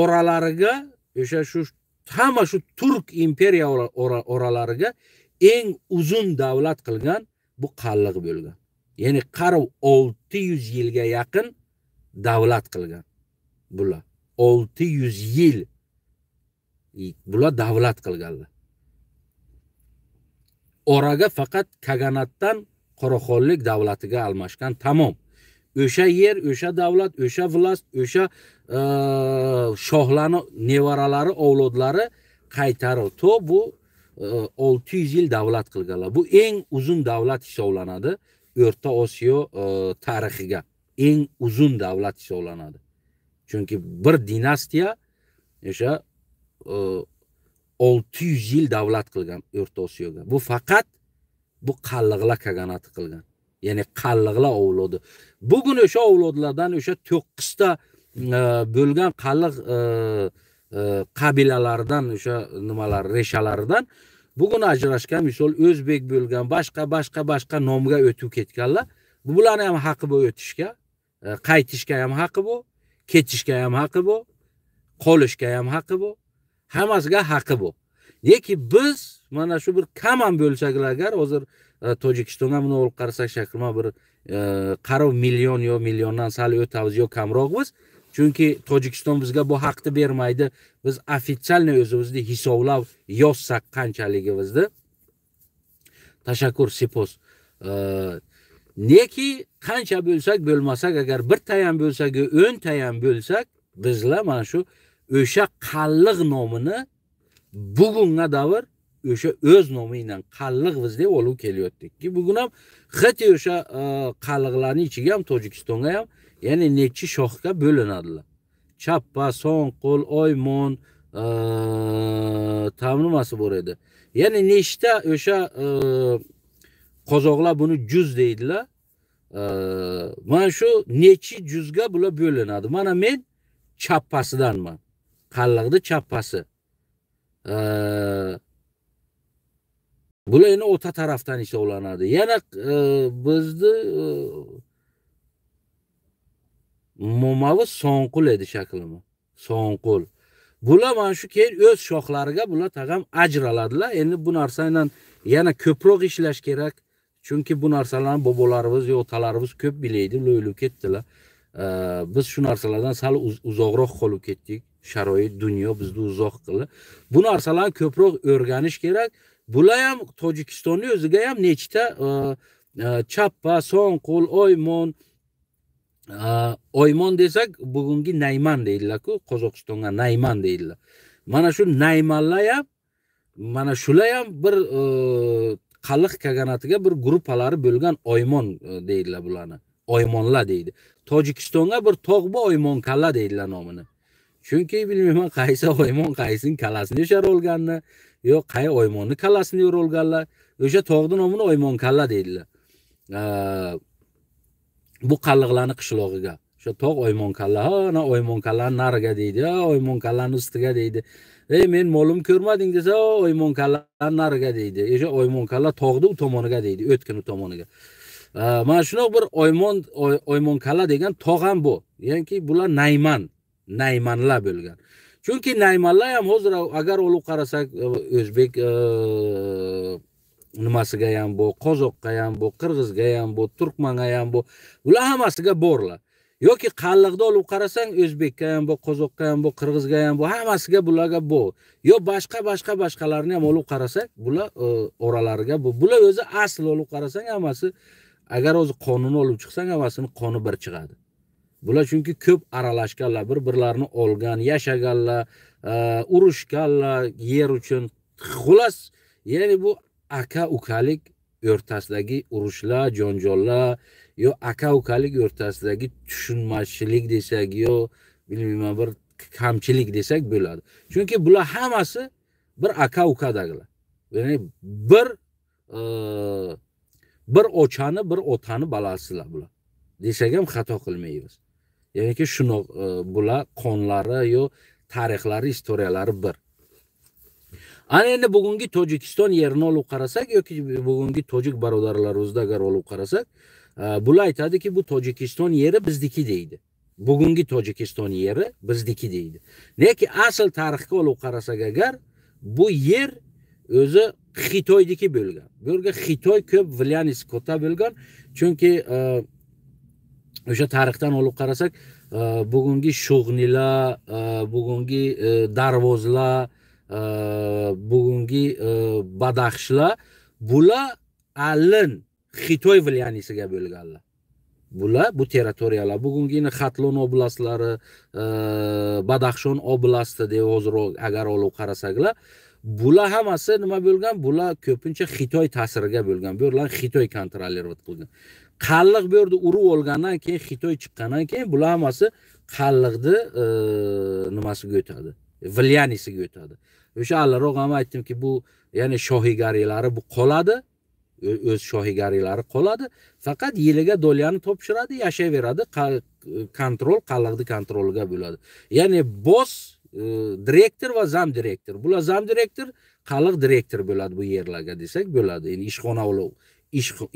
oralariga, o'sha shu hamma shu turk imperiya oralariga eng uzun davlat qilgan bu qalliq bo'lgan. Ya'ni qarib 600 yilga yaqin davlat qilgan bular. 600 yil bular davlat qilganlar. Oraga faqat kaganatdan qoraxonlik davlatiga almashgan, tamom. O'sha yer, o'sha davlat, o'sha vlast, o'sha shohlarning nevaralari, avlodlari qaytarib to bu 600 yil davlat qilganlar. Bu eng uzun davlat hisoblanadi O'rta Osiyo tarixiga. Eng uzun davlat hisoblanadi. Chunki bir dinastiya o'sha 600 yil davlat qilgan O'rta Osiyoga. Bu faqat bu qalliqlar kaganati qilgan. Ya'ni qalliqlar avlodi. Bugun o'sha avlodlardan o'sha 9 ta bo'lgan qalliq qabilalaridan o'sha nimalar reshalaridan bugun ajrashgan, misol o'zbek bo'lgan, boshqa boshqa boshqa nomga o'tib ketganlar. Bularni ham haqqi bu o'tishga, qaytishga ham haqqi bu, ketishga ham haqqi bu, qolishga ham haqqi bu, hammasiga haqqi bu. Lekin biz mana shu bir kam ham bo'lsak agar hozir Tojikistonga buni olib qarasak, shaklma bir qarov million yo milliondan sal o'tamiz yo kamroqmiz. Chunki Tojikiston bizga bu haqni bermaydi. Biz ofitsialni o'zimizni hisoblab yozsak qanchaligimizni. Tashakkur, sipos. Neki qancha bo'lsak bo'lmasak, agar bir tayam bo'lsak, 10 tayam bo'lsak, bizlar mana shu o'sha qalliq nomini bugunga davr o'sha o'z nomi bilan qalliqmiz deb olib kelyaptikki, bugun ham xati o'sha qalliqlarning ichiga ham Tojikistonga ham ya'ni nechi shoxga bo'linadilar. Chappa, Sonqul, Oymon, tam nimasi bor edi. Ya'ni nechta o'sha qozoqlar buni juz deydilar. Mana shu nechi juzga bular bo'linadi. Mana men chappasidanman. Qalliqni chappasi. Bular endi o'ta tarafdan hisoblanadi. Yana bizni momavi Sonqul edi shaklimi. Sonqul. Bular mana shu keyin o'z shoxlariga bular tag'am ajraladilar. Endi bu narsa bilan yana ko'proq ishlash kerak. Chunki bu narsalarni bobolarimiz yo otalarimiz ko'p bilaydi, ular o'lib ketdilar. Biz shu narsalardan sal uzoqroq qolib ketdik. Sharoit, dunyo bizni uzoq qildi. Bu narsalarni ko'proq o'rganish kerak. Bular ham Tojikistonning o'ziga ham nechta Chappa, Sonqul, Oymon, Oymon desak bugungi Nayman deydilar-ku, Qozog'istonga Nayman deydilar. Mana shu Naymanlar ham, mana shular ham bir qalliq kaganatiga bir gruppalari bo'lgan Oymon deydilar bularni. Oymonlar deydi. Tojikistonga bir tog' bu Oymon kalla deydilar nomini. Chunki bilmayman qaysi Oymon qaysining kallasini o'sha olganini, yo'q qay Oymonni kallasini olganlar. O'sha tog'ning nomini Oymon kalla deydilar. Bu qalliqlarni qishlog'iga. O'sha tog' Oymon kalla, ha, ana Oymon kallani nariga deydi, ha, Oymon kallani ustiga deydi. Ey, men molim ko'rmading desa, Oymon kallani nariga deydi. O'sha Oymon kalla tog'ni u tomoniga deydi, o'tkin u tomoniga. Mana shunday bir Oymon kalla degan tog' ham bu. Ya'ni bular Nayman, Naymanlar bo'lgan. Chunki Naymanlar ham hozir agar olib qarasak, o'zbek nimasiga ham bu, qozoqqa ham bu, qirg'izga ham bu, turkmanga ham bu, bular hammasiga borlar. Yoki qalliqda olib qarasang, o'zbekka ham bu, qozoqqa ham bu, qirg'izga ham bu, hammasiga bularga bu. Yo boshqa boshqa boshqalarni ham olib qarasak, bular oralariga bu. Bular o'zi asl olib qarasang hammasi, agar o'zi qonuni olib chiqsang, hammasini qoni bir chiqadi. Bular chunki ko'p aralashganlar, bir-birlarini olgan, yashaganlar, urushganlar yer uchun. Xullas, ya'ni bu aka-ukalik o'rtasidagi urushlar, janjallar, yo aka-ukalik o'rtasidagi tushunmaschilik desak, yo bilmayman bir kamchilik desak bo'ladi. Chunki bular hammasi bir aka-ukadagilar. Ya'ni bir ochani, bir otani balasilar bular. Desak ham xato qilmaymiz. Ya'niki shuni bular qonlari yo tarixlari, istoriyalari bir. Ana endi bugungi Tojikiston yerini olib qarasak yoki bugungi tojik birodarlarimizda agar olib qarasak, bular aytadiki, bu Tojikiston yeri bizniki deydi. Bugungi Tojikiston yeri bizniki deydi. Lekin asl tarixga olib qarasak agar, bu yer o'zi Xitoydiki bo'lgan. Bu yerga Xitoy ko'p влияние katta bo'lgan. Chunki o'sha tarixdan olib qarasak, bugungi Sho'g'nilar, bugungi Darvozlar, bugungi Badaxshlar, bular alin Xitoy влияние siga bo'lganlar. Bular bu territoriyalar bugungina Xatlon oblastlari, Badaxshon oblasti deb hozir agar olib qarasaklar, bular hammasi nima bo'lgan? Bular ko'pincha Xitoy ta'siriga bo'lgan. Bu yerlar Xitoy kontrolirovat qilgan. Qalliq bu yerda urib olgandan keyin, Xitoy chiqqandan keyin bular hammasi qalliqni nimasiga o'tadi? Влиянияsiga o'tadi. O'sha alroq ham aytdimki, bu ya'ni shohigariylari bu qoladi. O'z shohigariylari qoladi. Faqat yiliga dolyani topshiradi, yashayveradi. Kontrol qalliqni kontroliga bo'ladi. Ya'ni boss direktor va zam direktor. Bular zam direktor, qalliq direktor bo'ladi bu yerlarga desak bo'ladi. Endi ishxona olib,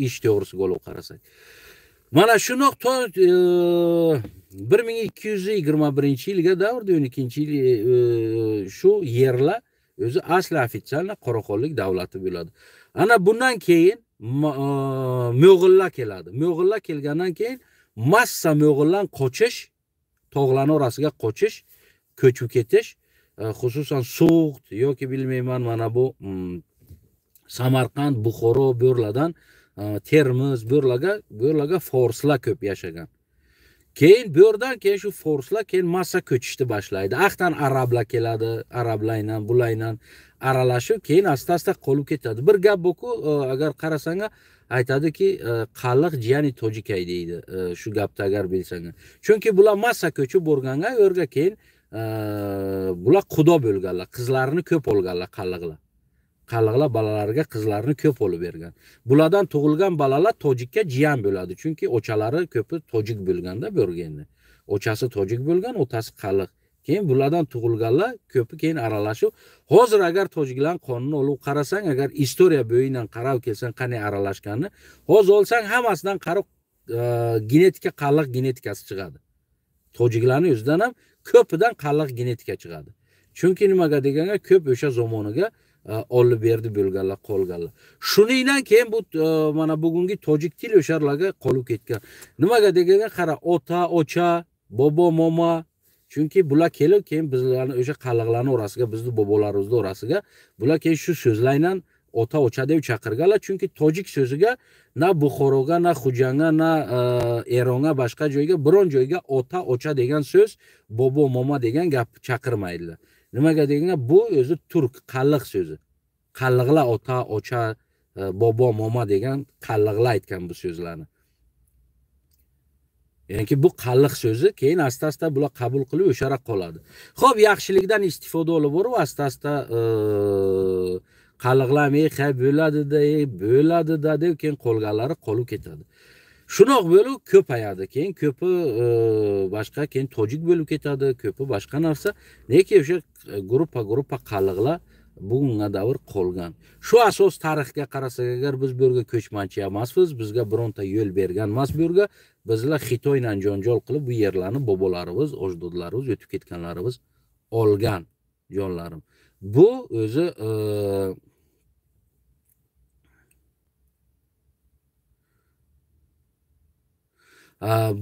ish to'g'risiga olib qarasak. Mana shunoq to 1221-yilga davrda 12-yil shu yerlar o'zi asli ofitsialni Qoraxonlik davlati bo'ladi. Ana bundan keyin Mo'g'ullar keladi. Mo'g'ullar kelgandan keyin massa Mo'g'uldan qochish, tog'larning orasiga qochish, ko'chib ketish, xususan So'g'd yoki bilmayman mana bu Samarqand, Buxoro bu yerlardan Termiz bu yerlarga forslar ko'p yashagan. Keyin bu yerdan keyin shu forslar keyin massa ko'chishni boshlaydi. Aqdan arablar keladi, arablarla bularla aralashib keyin asta-asta qolib ketadi. Bir gap bu-ku, agar qarasang aytadiki, qalliq jiyani tojikay deydi. Shu gapni agar bilsang. Chunki bular massa ko'chib borganga, u yerga keyin bular xudo bo'lganlar, qizlarini ko'p olganlar qalliqlar. Qalliqlar bolalariga qizlarini ko'p olib bergan. Bulardan tug'ilgan bolalar tojikka jiyan bo'ladi. Chunki ochalari ko'pi tojik bo'lganda berganda. Ochasi tojik bo'lgan, otasi qalliq. Keyin bulardan tug'ilganlar ko'pi keyin aralashib, hozir agar tojiklar qonunini olib qarasang, agar istoriya bo'yidan qarab kelsang qanday aralashganini, hozir olsang hammasidan qarab genetika qalliq genetikasi chiqadi. Tojiklarning o'zidan ham ko'pidan qalliq genetika chiqadi. Chunki nimaga deganga ko'p o'sha zamoniga olib berdi bo'lganlar, qolganlar. Shuningdan keyin bu mana bugungi tojik tili o'shalarga qolib ketgan. Nimaga deganga qara, ota, ocha, bobo, momo, chunki bular kelib keyin bizlarni o'sha qalliqlarning orasiga, bizni bobolarimizning orasiga bular keyin shu so'zlardan ota, ocha deb chaqirganlar. Chunki tojik so'ziga na Buxoroga, na Xujanga, na Eronga, boshqa joyga, biron joyga ota, ocha degan so'z, bobo, momo degan gap chaqirmaydilar. Nimaga deganga bu o'zi turk qalliq so'zi. Qalliqlar ota, ocha, bobo, momo degan qalliqlar aytgan bu so'zlarni. Ya'ni bu qalliq so'zi keyin asta-asta bular qabul qilib o'sharoq qoladi. Xo'p, yaxshilikdan istifoda olib borib asta-asta qalliqlar ey bo'ladi-da, ey bo'ladi-da deb keyin qolganlari qolib ketadi. Shunoq bo'lib ko'payadi. Keyin ko'pi boshqa, keyin tojik bo'lib ketadi, ko'pi boshqa narsa. Lekin o'sha gruppa-gruppa qalliqlar bugunga davr qolgan. Shu asos tarixga qarasak, agar biz bu yerga ko'chmanchi emasmiz, bizga bironta yo'l bergan emas bu yerga, bizlar Xitoydan janjal qilib bu yerlarni bobolarimiz, ajdodlarimiz, o'tib ketganlarimiz olgan, jonlarim. Bu o'zi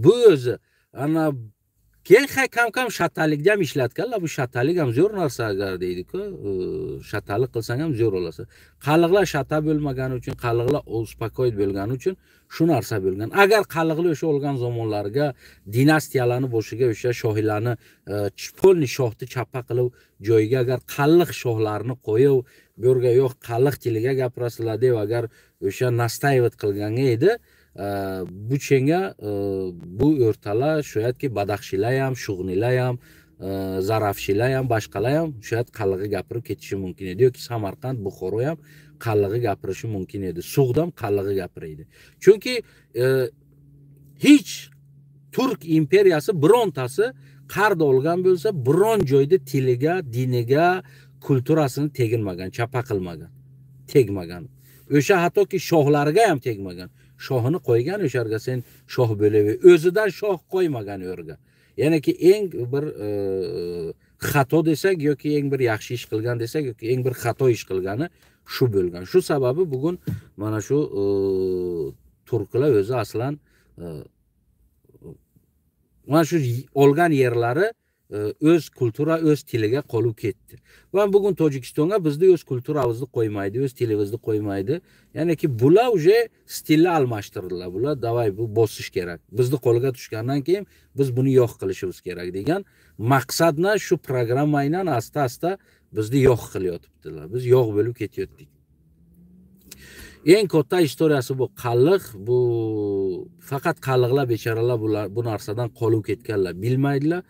bu o'zi ana keyin kam-kam shatalikda ham ishlatganlar. Bu shatalik ham zo'r narsa agar deydi-ku, shatalik qilsang ham zo'r olasan. Qalliqlar shata bo'lmagani uchun, qalliqlar uspokoyt bo'lgani uchun shu narsa bo'lgan. Agar qalliqlar o'sha olgan zamonlarga dinastiyalarni boshiga o'sha shohiylarni, polni shohni chappa qilib joyiga agar qalliq shohlarni qo'yib, bu yerga yo'q qalliq tiliga gapirasizlar deb agar o'sha nastayevat qilganga edi, bu chenga bu o'rtalar shoyatki Badaxshilar ham, Shug'nilar ham, Zarafshilar ham, boshqalar ham shoyat qallig'i gapirib ketishi mumkin edi yoki Samarqand, Buxoro ham qallig'i gapirishi mumkin edi. Sug'd ham qallig'i gapiradi. Chunki hech Turk imperiyasi birontasi qarda olgan bo'lsa, biron joyda tiliga, diniga, kulturasini teginmagan, chapa qilmagan, tegmagan. O'sha hattoki shohlariga ham tegmagan. Shohini qo'ygan o'sharga sen shoh bo'laver. O'zidan shoh qo'ymagan u yerga. Ya'niki eng bir xato desak yoki eng bir yaxshi ish qilgan desak yoki eng bir xato ish qilgani shu bo'lgan. Shu sababi bugun mana shu turklar o'zi aslan mana shu olgan yerlari o'z kultura, o'z tiliga qolib ketdi. Va bugun Tojikistonga bizni o'z kulturamizni qo'ymaydi, o'z tilimizni qo'ymaydi. Ya'niki bular уже stilni almashtirdilar. Bular davay bu bosish kerak. Bizni qo'lga tushgandan keyin biz buni yo'q qilishimiz kerak degan maqsadni shu programma bilan asta-asta bizni yo'q qilyotibdilar. Biz yo'q bo'lib ketayotdik. Eng katta istoriyasi bu qalliq, bu faqat qalliqlar bechoralar bular bu narsadan qolib ketganlar, bilmaydilar.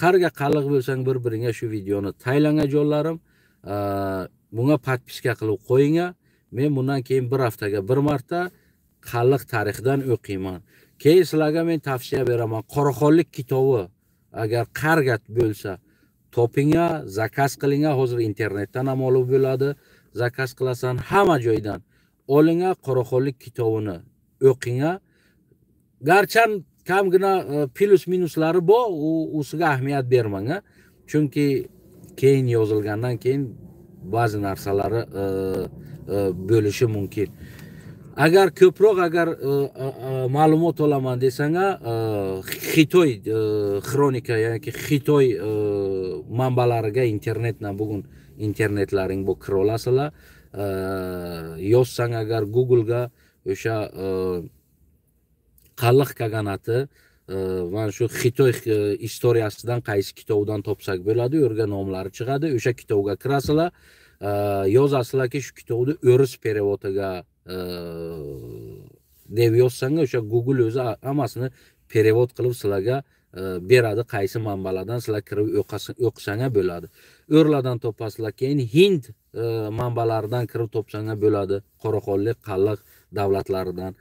Qarga qalliq bo'lsang bir-biringga shu videoni taylanga jonlarim. Bunga podpiska qilib qo'yinglar. Men bundan keyin bir haftaga bir marta qalliq tarixidan o'qiyman. Keyin sizlarga men tavsiya beraman. Qoraxonlik kitobi agar qarga bo'lsa topinglar, zakaz qilinglar. Hozir internetdan ham olib bo'ladi. Zakaz qilasan hamma joydan. Olinga Qoraxonlik kitobini o'qinglar. Garchan kamgina plus minuslari bor, usiga ahamiyat bermang, chunki keyin yozilgandan keyin ba'zi narsalari bo'lishi mumkin. Agar ko'proq agar ma'lumot olaman desang, Xitoy xronika, ya'ni Xitoy manbalariga internetdan bugun internetlaring bu kira olasizlar. Yozsang agar Google'ga o'sha qalliq kaganati mana shu Xitoy istoriyasidan qaysi kitobdan topsak bo'ladi, o'rga nomlari chiqadi. O'sha kitobga kirasizlar, yozasizlarki shu kitobni o'ris perevotiga deb yozsang, o'sha Google o'zi hammasini perevod qilib sizlarga beradi, qaysi manbalardan sizlar kirib o'qisanglar bo'ladi. O'rlardan topasizlar, keyin Hind manbalaridan kirib topsanglar bo'ladi, Qoraxonlik qalliq davlatlaridan.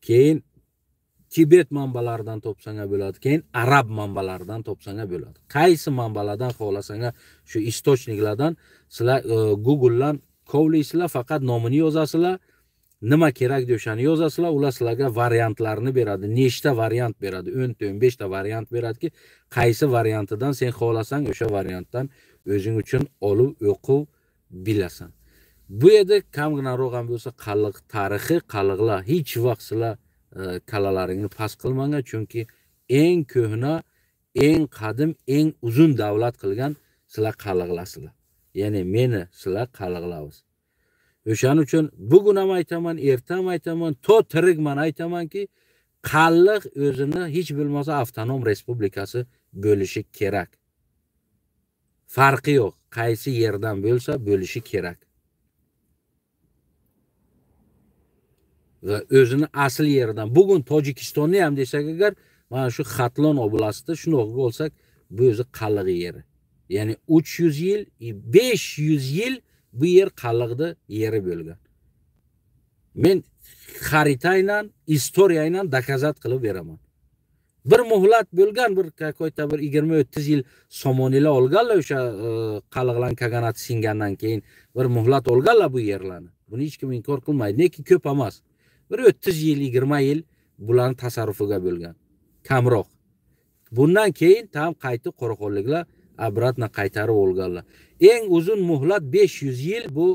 Keyin Tibet manbalaridan topsanglar bo'ladi, keyin arab manbalaridan topsanglar bo'ladi. Qaysi manbalardan xohlasanglar shu istochniklardan sizlar Google'dan kovlaysizlar, faqat nomini yozasizlar, nima kerak deb o'shani yozasizlar, ular sizlarga variantlarni beradi, nechta variant beradi, 10 ta 15 ta variant beradiki, qaysi variantidan sen xohlasang o'sha variantdan o'zing uchun olib o'qib bilasan. Bu yerda kamginaroq ham bo'lsa qalliq tarixi, qalliqlar hech vaqt sizlar kallalaringni past qilmanglar, chunki eng ko'hna, eng qadim, eng uzun davlat qilgan sizlar qalliqlasizlar. Ya'ni meni sizlar qalliqlaysiz. O'shaning uchun bugun ham aytaman, erta ham aytaman, to tirikman aytamanki, qalliq o'zini hech bo'lmasa avtonom respublikasi bo'lishi kerak. Farqi yo'q, qaysi yerdan bo'lsa bo'lishi kerak. Va o'zini asl yeridan. Bugun Tojikistonni ham desak agar, mana shu Xatlon oblasti shundoq olsak, bu o'zi qalliq yeri. Ya'ni 300 yil, 500 yil bu yer qalliqda yeri bo'lgan. Men xarita bilan, istoriya bilan dokazat qilib beraman. Bir muhlat bo'lgan, bir какой-то bir 20-30 yil Somoniylar olganlar o'sha qalliqlar kaganati singandan keyin bir muhlat olganlar bu yerlarni. Buni hech kim inkor qilmaydi, lekin ko'p emas. Bir 30 yil, 20 yil bularning tasarrufiga bo'lgan. Kamroq. Bundan keyin tam qaytib Qoraxonliklar обратно qaytarib olganlar. Eng uzun muhlat 500 yil bu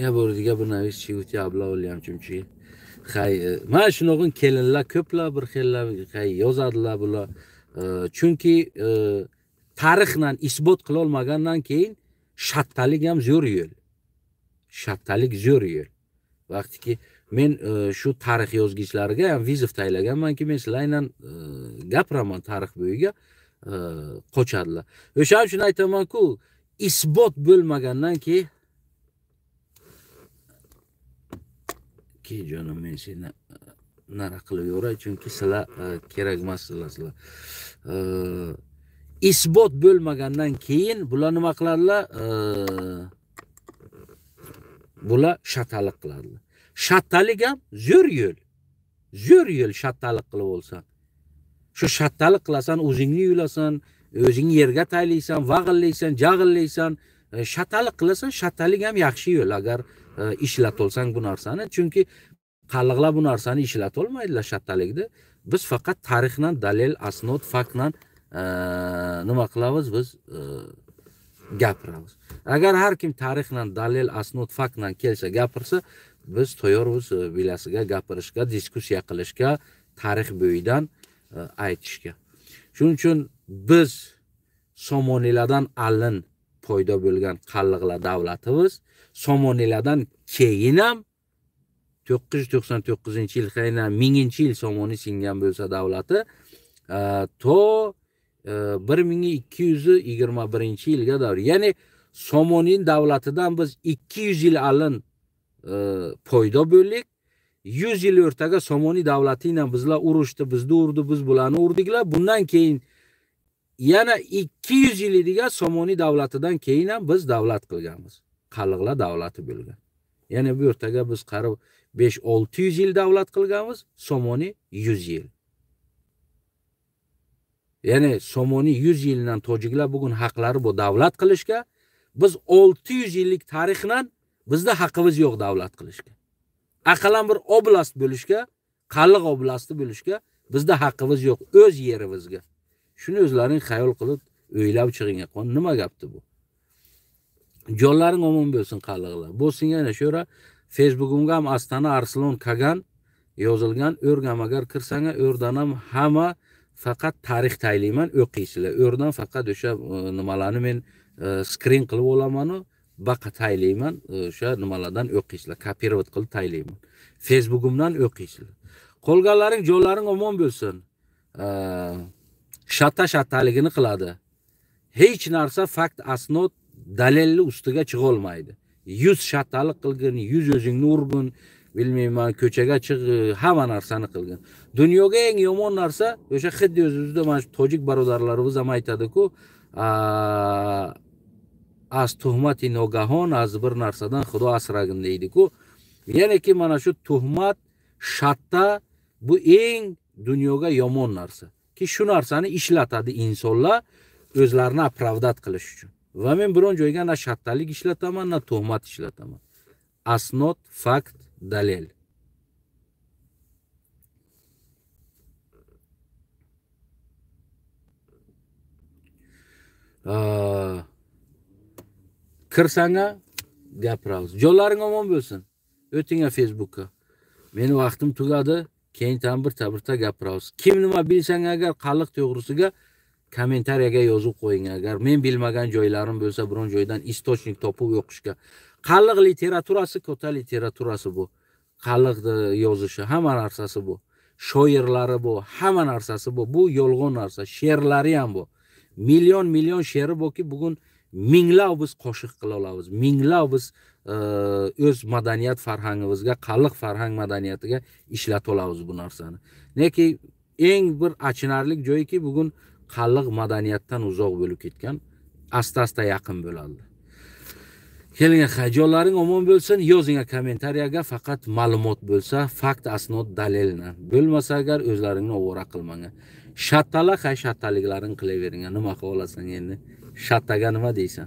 ya bordiga bir navis chiguti abla o'lyam chunki hay mana shunaqa kelinlar ko'plar bir xillar hay yozadilar bular. Chunki tarixdan isbot qila olmagandan keyin shattalik ham zo'r yo'l. Shattalik zo'r yo'l. Vaqtiki men shu tarix yozgichlariga ham vizov taylaganmanki, men sizlar bilan gapiraman tarix bo'yiga qochadilar. O'shaning uchun aytaman-ku, isbot bo'lmagandan keyin ki jonim men seni nara qilib yuboray, chunki sizlar kerak emassizlar sizlar. Isbot bo'lmagandan keyin bular nima qiladilar? Bular shatalik qiladilar. Shattalik ham zo'r yo'l. Zo'r yo'l shattalik qilib olsan. Shu shattalik qilasan, o'zingni yulasan, o'zing yerga taylaysan, vag'illaysan, jag'illaysan, shattalik qilasan, shattalik ham yaxshi yo'l agar ishlatolsang bu narsani. Chunki qalliqlar bu narsani ishlatolmaydilar shattalikni. Biz faqat tarixdan, dalil, asnod, faktdan nima qilamiz biz gapiramiz. Agar har kim tarixdan, dalil, asnod, faktdan kelsa, gapirsa, Biz tayyormiz bilasiga gapirishga, diskussiya qilishga, tarix bo'yidan aytishga. Shuning uchun biz Somoniylardan alin paydo bo'lgan qalliqlar davlatimiz, Somoniylardan keyin ham 999-yil, 1000-yil Somoniy singan bo'lsa davlati, to 1221-yilga davr. Ya'ni Somoniy davlatidan biz 200 yil alin paydo bo'ldik. 100 yil o'rtaga Somoniy davlati bilan bizlar urushdi, bizni urdi, biz bularni urdiklar. Bundan keyin yana 200 yil degan Somoniy davlatidan keyin ham biz davlat qilganmiz. Qalliqlar davlati bo'lgan. Ya'ni bu o'rtaga biz qarib 5-600 yil davlat qilganmiz, Somoniy 100 yil. Ya'ni Somoniy 100 yildan tojiklar bugun haqlari bu davlat qilishga, biz 600 yillik tarixdan bizda haqqimiz yo'q davlat qilishga. Aqallan bir oblast bo'lishga, qalliq oblasti bo'lishga bizda haqqimiz yo'q o'z yerimizga. Shuni o'zlaring xayol qilib o'ylab chiqing, nima gapdi bu? Jonlaring omon bo'lsin qalliqlar. Bo'lsin yana shu yerda Facebook'imga ham Astana Arslon Kagan yozilgan, o'rgam agar kirsang, o'rdan ham hamma faqat tarix taylayman, o'qiysizlar. O'rdan faqat o'sha nimalarni men skrin qilib olaman-u, baqa taylayman, o'sha nimalardan o'qiysizlar, kopirovat qilib taylayman. Facebook'imdan o'qiysizlar. Qolganlaring jonlaring omon bo'lsin. Shatta shattaligini qiladi. Hech narsa fakt, asnod, dalilli ustiga chiqa olmaydi. 100 shattalik qilgin, 100 o'zingni urgin, bilmayman, ko'chaga chiq, hamma narsani qilgin. Dunyoga eng yomon narsa o'sha xuddi o'zimizda mana shu tojik birodarlarimiz ham aytadi-ku, az tuhmati nogahon, az bir narsadan Xudo asragin deydi-ku. Ya'niki mana shu tuhmat, shatta bu eng dunyoga yomon narsa. Ki shu narsani ishlatadi insonlar o'zlarini opravdat qilish uchun. Va men biron joyga na shattalik ishlataman, na tuhmat ishlataman. Asnod, fakt, dalil. Kirsanga gapiramiz. Jonlaring omon bo'lsin. O'tinga Facebookka. Meni vaqtim tugadi. Keyin tam birta gapiramiz. Kim nima bilsang agar qalliq to'g'risiga kommentariyaga yozib qo'ying. Agar men bilmagan joylarim bo'lsa, biron joydan istochnik topib o'qishga. Qalliq literaturasi, kota literaturasi bu. Qalliq yozishi, hamma narsasi bu. Shoirlari bu, hamma narsasi bu. Bu yolg'on narsa, she'rlari ham bu. Million million she'ri borki, bugun minglab biz qo'shiq qila olamiz. Minglab biz o'z madaniyat farhangimizga, qalliq farhang madaniyatiga ishlata olamiz bu narsani. Lekin eng bir achinarli joyiki bugun qalliq madaniyatdan uzoq bo'lib ketgan, asta-asta yaqin bo'ladi. Keling, jonlaring omon bo'lsin. Yozing kommentariyaga faqat ma'lumot bo'lsa, fakt, asnod, dalilni. Bo'lmasa agar o'zlaringni ovora qilmang. Shattala, hay shattaliklaring qilavering. Nima qila olasan endi? Shattaga nima deysan?